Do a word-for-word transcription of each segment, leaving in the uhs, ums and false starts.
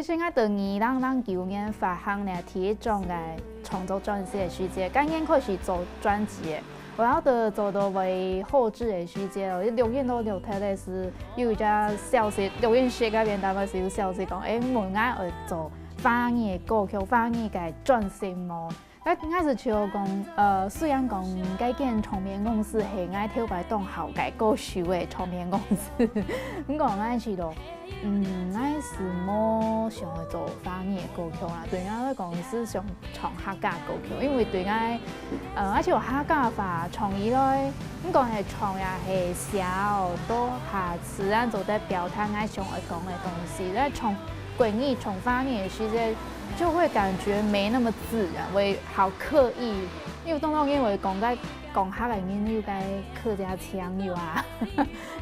其實𠊎對二零零九年發行了第一張个創作專輯个時節，該年開始做專輯个，然後就做到為後製个時節，錄音都錄忒个時，有一隻消息，錄音室該邊當時有消息講，誒，問𠊎愛做華語个歌曲，華語个專輯無？ 該𠊎係想講，呃，雖然講該間唱片公司係𠊎頭擺當好个歌手个唱片公司，毋過𠊎係咯，嗯，𠊎係無想愛做華語个歌曲啦。對𠊎來講，係想唱客家歌曲，因為對𠊎，呃，𠊎係有客家話唱起來，毋管係唱也係寫哦，都還自然做得表達𠊎想愛講个東西。但唱國語、唱華語个時節， 就會感覺沒那麼自然，會好刻意。因為當然因為講該講客个人有該客家腔有啊，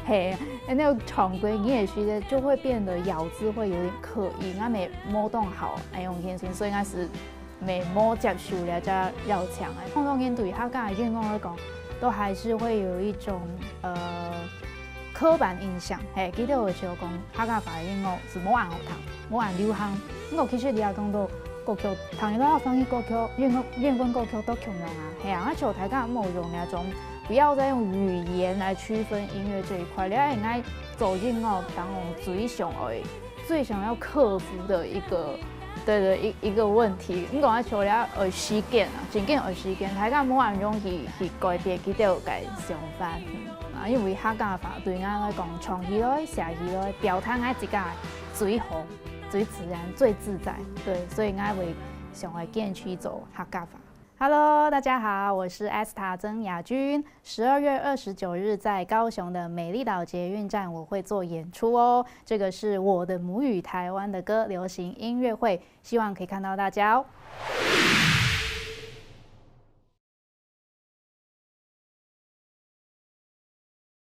嘿，那種唱國語个時節就會變得咬字會有點刻意，𠊎乜無當好愛用現成，所以𠊎係乜無接受這隻邀請个。當然對客家个音樂來講，都還是會有一種，呃，刻板印象，嘿，佢兜會想講客家話个音樂係無恁好聽，無恁流行。毋過其實你也講到歌曲，聽起來華語歌曲、英文、英文歌曲都共樣啊，係啊，𠊎想大家莫用那種，不要再用語言來區分音樂這一塊，你愛應該做音樂當中最想愛、最想要克服的一個，對對，一、一個問題。毋過𠊎想了愛時間啊，真正愛時間，大家無恁容易去改變佢兜个想法。嗯，啊，因為客家話對𠊎來講，唱起來、寫起來、表達𠊎自家最好、最自然、最自在，對，所以𠊎會想愛堅持做客家話。Hello，大家好，我是Esther曾雅君。十二月二十九日在高雄的美麗島捷运站，我會做演出哦。這個是我的母語台灣的歌流行音樂會，希望可以看到大家哦。